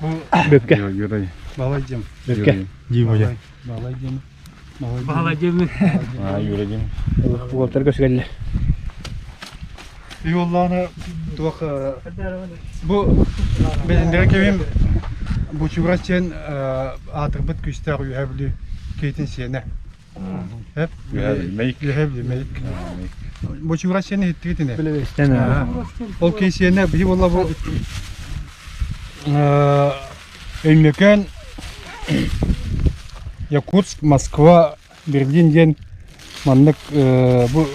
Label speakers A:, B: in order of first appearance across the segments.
A: Бүккэ.
B: Юрий.
C: Балай дьим.
A: Бүккэ.
B: Дима дьэ.
C: Балай дьим.
D: Балай дьим.
B: А, Юра дьим.
A: Уолтар көсүгэллэр.
C: Юллааны туох бу билиндere кемим бучугурас диэн аатырбыт күүстээх Үөһээ Бүлүү киһитин сиэнэ. Үөһээ Бүлүү Мэйик. Бучугурас сиэнэ иһиттигит ини. Ол киһи сиэнэ биһи буолла бу Өймөкөөн Якутск, Москва, Берлин диэн маннык бу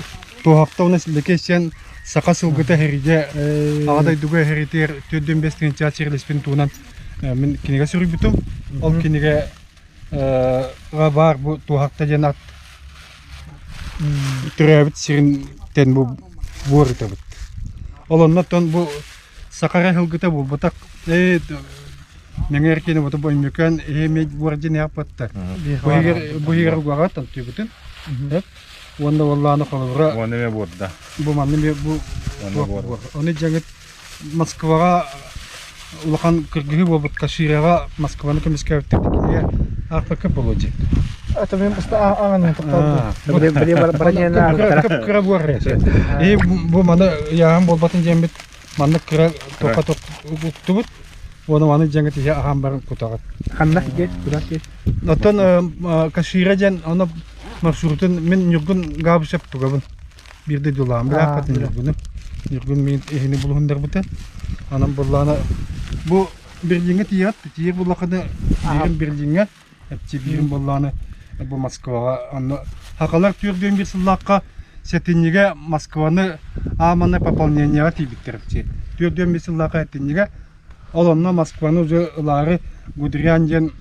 C: туоһахта уонна Лэкиэс сиэн саха сылгыта эһэригэ Аҕа дойдуга эһэритигэр 45 тыһыынча сирлэспин туһунан мин кинигэ суруйбутум. Ол кинигэ баар бу туоһахта диэн ат төрөөбүт сиринтэн бу буор ытабыт. Ол оннуттан бу саха эрэ сылгыта буолбатах ээ мэҥэ эркини бу Өймөкөөн эһиэмэй буор диэн ааппаттар. Бу иһигэр угаҕа тантыыбытын. Уонна уоллааны холобура
B: Уонна эмэ буорда.
C: Бу манна эмиэ бу
B: Уонна буор.
C: Ону дьаҥыт Москваҕа улахан кыргыһыы буолбут Кашираҕа Москваны көмүскээбиттэр кинигэ аахпакка буолуо дии.
E: Это мен просто аҕан
C: Кыра буор. И бу маны яаһан буолбатын диэммит маннык кыра тоха уктубут. Уонна маны дьаҥыт иһэ аһаан баран кутаҕыт.
A: Ханна диэн куда диэн?
C: Оттон Кашира диэн ону маршрутун мин Ньургун Габышев тугабын. Биирдэ дьулаан билээхпэтин Ньургуну. Ньургун мин иһини булуһуннарбыта. Анан буллаана бу Берлиҥҥэ тиийэт, тиийэр буллахына биирин Берлиҥҥэ, эпчи биирин буллааны бу Москваҕа онно хахалар 41 сыллаахха сэтинньигэ Москваны ааманы пополнениеҕа тиийбиттэр эпчи. 41 сыллаахха сэтинньигэ ол онно Москваны уже ылаары Гудриан диэн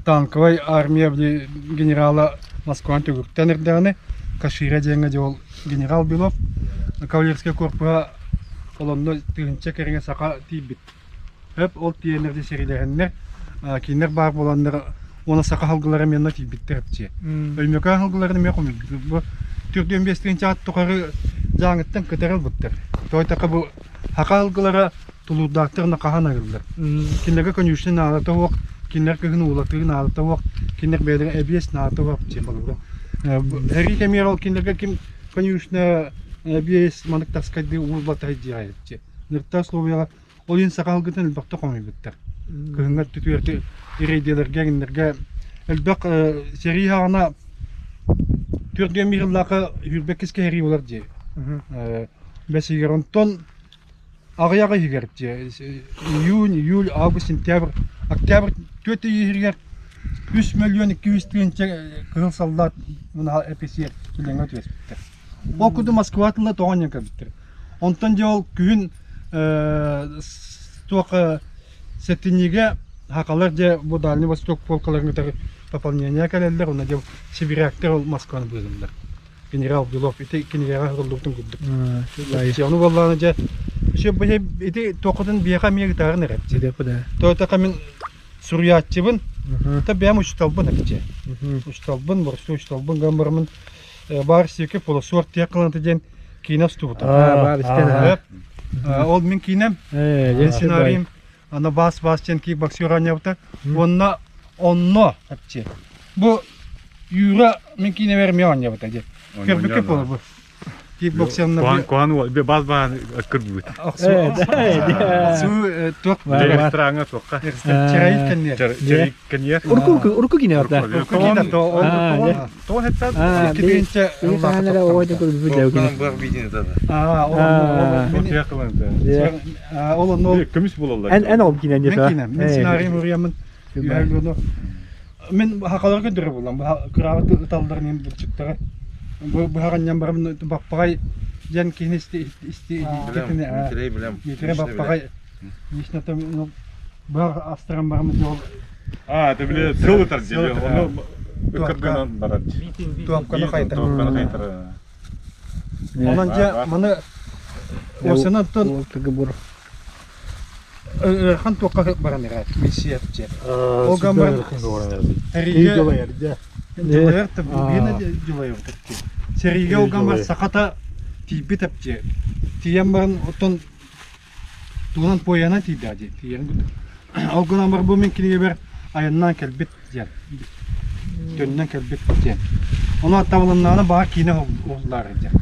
C: танковай армия генерала Москваны түгүктэн эрдэҕинэ Кашира диэҥҥэ дьэ ол генерал Белов кавалерскай корпуһа ол онно тыһыынча кэриҥэ саха тиийбит. Өп ол тиийэннэр дьэ сэриилэһэннэр кинилэр баар буоланнар уонна саха сылгылара эмиэ онно тиийбиттэр эпчиэ. Өймөкөөн сылгыларын эмиэ хомуйбут. Бу 45 тыһыынча ат тухары Дьааҥыттан кытары ылбыттар. Тоҕо бу саха сылгылара тулуурдаахтар уонна хаһан аһыыллар. Кинилэргэ конюшня наадата суох, кинилэр кыһын уулатыы наадата суох, кинилэр бэйэлэрэ эбиэс наадата суох диэн холобура. Эрии кэмигэр ол кинилэргэ ким конюшня эбиэс маннык таскайдыы уурбатаһый диэҕэй Нырта условияҕа ол иһин саха сылгытын элбэхтэ хомуйбуттар. Кыһыҥҥы өттүтүгэр рейдэлэргэ эҥиннэргэ элбэх сэрии саҕана 41 сыллаахха 22 кэһэрии буолар дии. Бэс ыйыгар онтон Аҕыйах иһигэр июнь, июль, август, сентябрь, октябрь түөрт ый иһигэр 3 200 000 кыһыл саллаат эписиэр үлэҥҥэ түбэспиттэр. Ол курдук Москва тыла тоҕо анньан кэлбиттэр. Онтон дьэ ол күһүн туох сэтинньигэ сахалар дьэ бу Дальний Восток полкаларын кытары пополнение кэлэллэр, уонна дьэ сибиряктар ол Москваны быыһыыллар. Генерал Белов ити кинигэҕэ суруллубутун курдук. Ону буоллаҕына дьэ ити туоххутун биһиэхэ эмиэ ытаарын эрэ. Тоҕо мин суруйааччыбын, та бэйэм учууталбын эпчи. Учууталбын, боростуой учууталбын гынан бараммын баар сиэки полосуор тиэх кыланата диэн киинэ устубута. Ол мин киинэм, мин сценарийым аны бас-бас диэн кикбоксер оонньообута. Уонна онно эпчи. Бу Юра мин киинэбэр эмиэ оонньообута диэн. Көрбүккэ буолар бу. Кикбоксерна
B: Куан куан уол бас баан кырбыт.
C: Охсуу туох
B: Рестораҥҥа туохха.
C: Чарайыт кэнниэр.
B: Чарайыт кэнниэр.
A: Урукку урукку киинэ барда.
C: Урукку киинэ то
B: Тоон хеттан
C: икки тыһыынча ол онно
B: көмүс булаллар.
A: Эн эн ол киинэ
C: Мин киинэ. Мин сценарийым уруйаммын Мин хахаларга көрдөрө булам. Кыраабыт ыталларын иһин булчуттара. Бу быһаҕанньан баран баппаҕай диэн киһини исти исти
F: Митрей билем.
C: Митрей баппаҕай лично там быһах астаран баран ол
B: А, это били сыл ытар дии. Ону ыккыргынан барар.
C: Туопканы хайтар.
B: Туопканы хайтар.
C: Онон дьэ маны осынан тон ыарахан туохха баран эрэр миссия дьэ. Ол гаммар Эриге дьулайар биһиэнэ дьулайар Сэриигэ ол гаммар сахата тиийбит эпчи. Тиийэн баран оттон. Тугунан поеһынан тиийдэҕэ дии, тиийэн курдук. Ол гынан баран бу мин кинигэбэр айаннаан кэлбит диэн, төннөн кэлбит диэн. Ону табылыннаҕына баҕар киинэ уһуллаары диэн.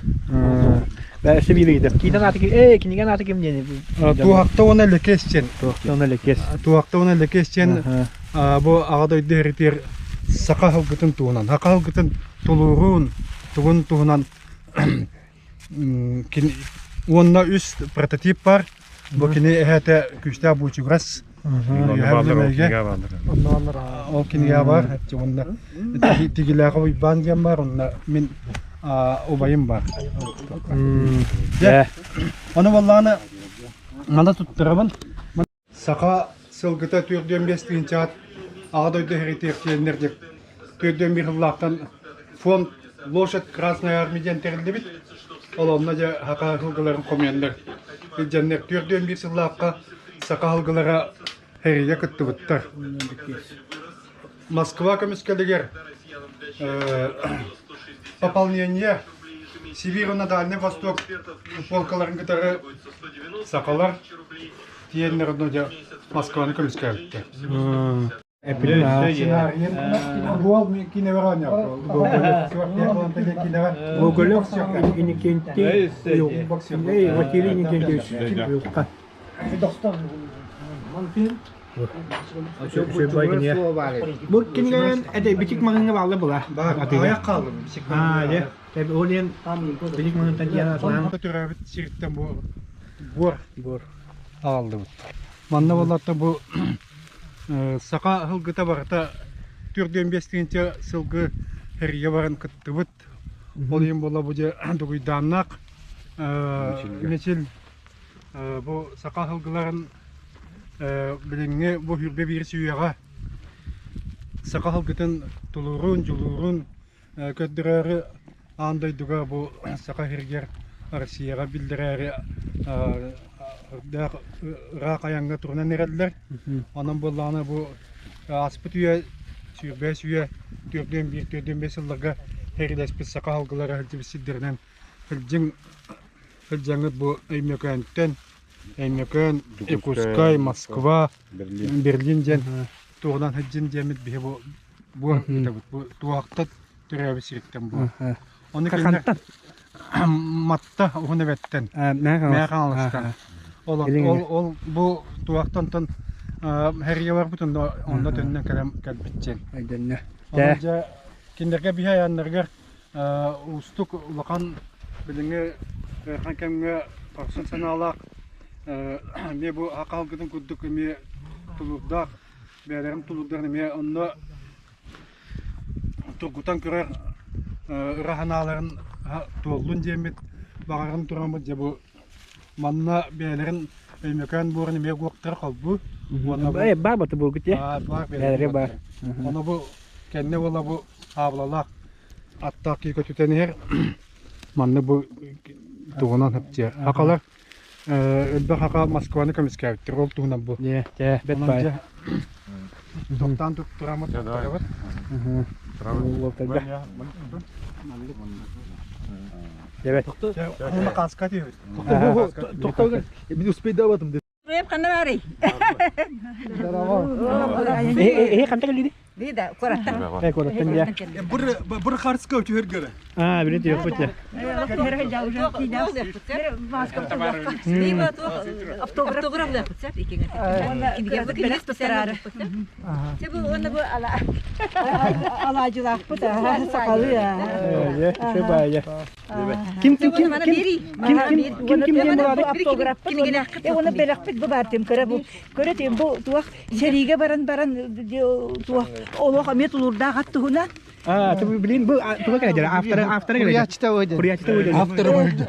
A: Өссө биир ыйытар. Киинэн ааты ким? Ээ, кинигэ ааты ким диэн?
C: Туоһахта уонна Лэкиэс диэн.
A: Туоһахта уонна Лэкиэс.
C: Туоһахта уонна Лэкиэс диэн бу Аҕа дойду эритиэр саха аһылгытын туһунан, саха аһылгытын тулуурун, тугун туһунан уонна үс прототип бар. Бу кини эһээтэ күүстээх буучугурас. Ол кинигэ бар. Уонна Тигилээҕи Уйбаан диэн бар, онно мин убайым бар. Дьэ, ону буоллаҕына маны туттарабын. Саха сылгыта 45 тыһыынчаҕа Аҕа дойду иһиритиэхтиэннэр диэн 41 сыллаахтан фонд «Лошадь Красной Армии» диэн тэриллибит. Ол онно дьэ саха сылгыларын хомуйаннар илдьэннэр 41 сыллаахха саха сылгылара сэриигэ кыттыбыттар. Москва көмүскэлигэр пополнение Сибирь уонна Дальний Восток полкаларын кытары сахалар тиэннэр онно дьэ Москваны көмүскээбиттэр.
A: Гоголев Иннокентий Василий Иннокентьевич Бу кинигэлэрин этэй бичик маҕаһыыҥҥа баалла була.
C: Аҕыйах хааллым бичик
A: маҕаһыыҥҥа. Ол иһин бичик маҕаһыынтан тиийэн атылаан.
C: Төрөөбүт сириттэн бу буор буор аҕаллыбыт. Манна буолларта бу саха сылгыта барыта 45 тыһыынча сылгы сэриигэ баран кыттыбыт. Ол иһин буолла бу дьэ Дугуйдааннаах Мичил бу саха сылгыларын билиҥҥи бу сүүрбэ биир үйэҕэ саха сылгытын тулуурун, дьулуурун көрдөрөөрү аан дойдуга бу саха сиригэр Россияҕа биллэрээри ыраах айаҥҥа турунан эрэллэр. Онон буоллаҕына бу ааспыт үйэ 25 үйэ 41-45 сылларга сэриилэспит саха сылгылара сылдьыбыт сирдэринэн сылдьыҥ сылдьаҥҥыт бу Өймөкөөнтөн Өймөкөөн, Якутскай, Москва, Берлин диэн туоҕунан сылдьын диэммит биһи бу бу бу туоһахта төрөөбүт сириттэн бу. Ону кинилэр Матта уһун эбэттэн Мэҥэ Хаҥаластан ол ол ол бу туоһахтан хэрийэ барбыт онно онно төннөн кэлэн кэлбитчиэн. Онон дьэ кинилэргэ биһи айаннарыгар уустук улахан билиҥҥи ыарахан кэмҥэ хорсун санаалаах эмиэ бу хаалгытын курдук эмиэ тулуурдаах бэйэлэрин тулуурдарын эмиэ онно тургутан көрөр ыра санааларын туоллун диэммит баҕаран тураммыт дьэ бу манна бэйэлэрин Өймөкөөн буорун эмиэ угуохтара холбуу уонна бу
A: Баар баты буолгут
C: баар
A: бэйэлэрэ баар
C: Ону бу кэннэ буола бу хаабылалаах аттаах киһи көтүтэн иһэр. Манна бу тугунан хапчыа. Хакалар элбэх хака Москваны көмүскээбиттэр. Ол туһунан бу.
A: Не, те, бет бай.
C: Токтаан туттурамыт туттарабыт.
A: Эбет.
C: Оны каска түйөбүт.
E: Тоқтау,
A: мен успейдабатым
F: Реп ханна барый?
A: Э, ханта кэллиди?
F: Бида, кураттан.
A: Э, кураттан я.
E: Бір бір харска өтүһэргэрэ.
A: А, билин түйөппүт я.
F: Автограф
G: Алаадьылаахпыт сахалыы
A: Э, Ким ким ким ким ким ким ким ким диэн буолаады?
G: Автографпыт уонна бэлэхпит бу баар тим көрө бу көрө тим бу туох сэриигэ баран баран туох олох эмиэ тулуурдаах ат туһунан
A: А, ты блин, бу туга кэлэ авторы авторы кэлэ.
E: Курячта ойды.
A: Курячта ойды.
E: Авторы ойды.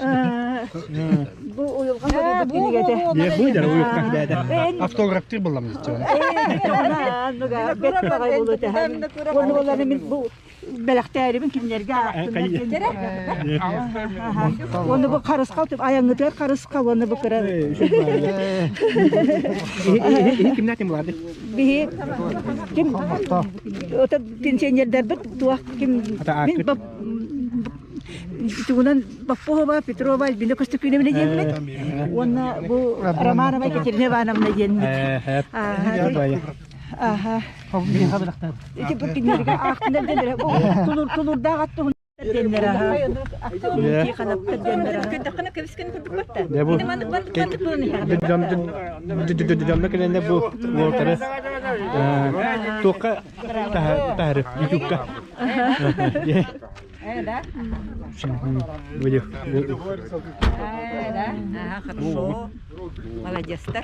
G: Бу уйулҕа суруйбут кинигэтэ.
A: Не бу дьара уйулҕа бэдэ.
C: Автографтыр булламмыт.
G: Бэт баҕай буолу тэһэн. Уонна болланы мин бу бэлэхтээрибин кинилэргэ аахтыннар Уонна бу харысхал айаҥҥытыгар харысхал уонна бу кыра
A: Кимнээх ким буларды?
G: Биһи ким ото пенсионердарбыт туох ким мин. Тугунан Попова, Петрова, Альбина Костюкиновна диэммит. Уонна бу Романова Екатерина Ивановна диэммит. Аха. Ити бу кинилэргэ аахтынар дэннэрэ. Тулур тулурдаах ат туһун дэннэрэ. Тихоновтар дэннэрэ.
F: Көтөххөнө кэбискэн курдук батта.
A: Дьэ бу
F: Ини маннык маннык маннык буолан иһэҕин.
A: дьонно кэлэннэ бу уолтары туохха таһары ютубка.
F: Да?
A: Видео.
F: Да? Ага, хорошо. Молодец-то.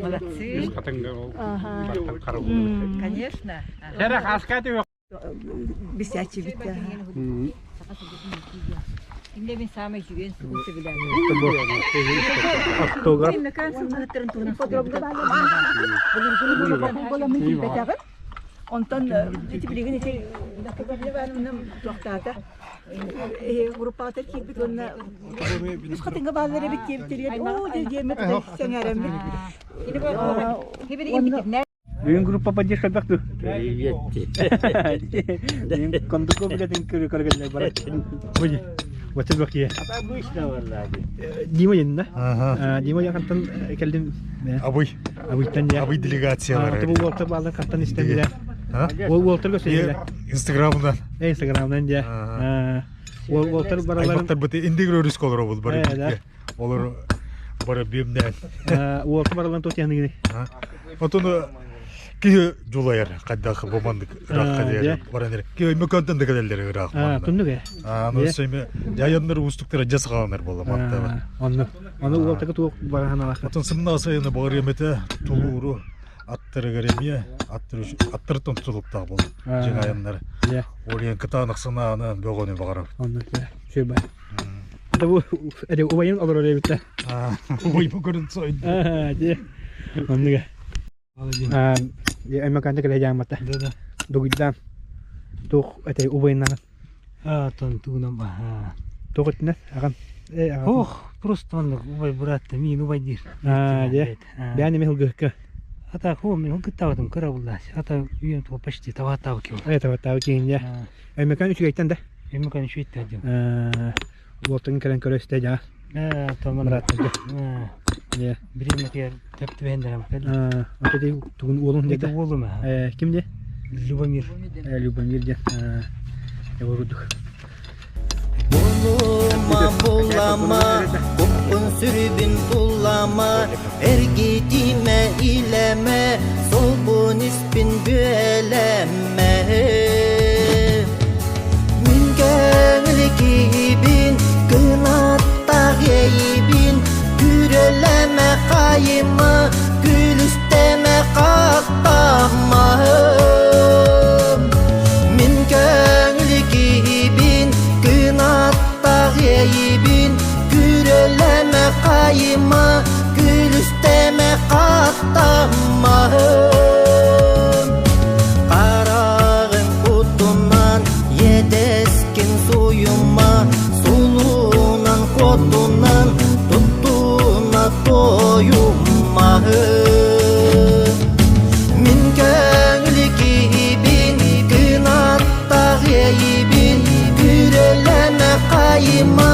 F: Молодцы. Конечно.
G: Бисячий битте.
F: Инде мен самый жүген сугун сөбүлән.
A: Автограф.
G: Онтон ити билигин ити туохтаата группаҕа киирбит уонна үс хатыҥҥа бааллар эбит диэбиттэригэр оо диэммит сэҥээрэммит.
A: Бүгүн группа поддержка элбэх дуу?
D: Привет.
A: Кондуко билетин көргөннөр бар. Бу Вот бакия.
D: Обычно варлади.
A: Дима дедин да? Дима якантан келдим.
B: Абый.
A: Абыйтан я.
B: Абый делегациялар.
A: Бу Уолтер баалар кантан истен биле. Ол Уолтер көсөйүлэ.
B: Инстаграмдан.
A: Инстаграмдан дия. Уолтер бараларын.
B: Аймактар быты индигр өрүс колор бол бар. Олор бары биэмнээн.
A: Уолтер бараларын тот яныгы.
B: Отон киһи дьулайар хайдах бу маннык ыраахха диэри баран эрэ. Киһи өймөкөөнтөн да кэлэллэр ыраах манна.
A: Туннук ээ.
B: Аны сөймө дьайаннар уустуктара дьэ саҕаланар буолла мантаба.
A: Онно. Аны уолтага туох бараһаналаах.
B: Отон сымна сайыны баҕар эмэтэ тулууру аттарыгар эмиэ аттар тутулуктаах буол дьиҥ айаннар. Ол кытаанах санааны бөҕөнү баҕарар.
A: Онно сүбэ. Это бу эде убайын олорор эбит да.
B: Убайбы көрүн сойду.
A: Дии. Оннуга. Өймөкөөнтө кэлэ дьааммата. Дугуйдаан. Туох этэй убайыннан.
D: А, тон тугунан ба.
A: Туох өттүнэн аҕам.
D: Ох, просто оннук убай быраатта миин убай диир.
A: Аа, дьэ. Бэйэн эмэ сылгыһыкка.
D: Ата хоо мен кыттабатым кыра буллаас. Ата үйөн туга почти табааттаабы киһи.
A: Э табааттаабы киһин дьэ. Өймөкөөн үчүгэйтэн да.
D: Өймөкөөн үчүгэйтэн диэн.
A: Уолтуҥ кэлэн көрө истэ дьаа.
D: Э, томон
A: бырааттарга. Дьэ.
D: Бириэмэтигэр төп түбэһиннэрем кэлли.
A: Ата дии тугун уолун
D: Это
A: деді.
D: уолум
A: Э, ким де?
D: Любомир.
A: Э, Любомир диэн. Э, курдук.
H: Булума булама, куппун сүрүбүн туллама, эргитиме илеме, солбун испин бүөлеме. Мин көңүл киһибин, кынаттаах иэйибин, күрөлөмө хайыма, күлүстэмэ хаттама. Мин көңүл киһибин, кынаттаах иэйибин, күрөлөмө хайыма, күлүстэмэ хаттама. Хараҕын кутунан иэдэскин суйума, сулунан куотунан туттуна туойума. Мин көҥүл киһибин, кынаттаах иэйибин, күрөлөмө хайыма,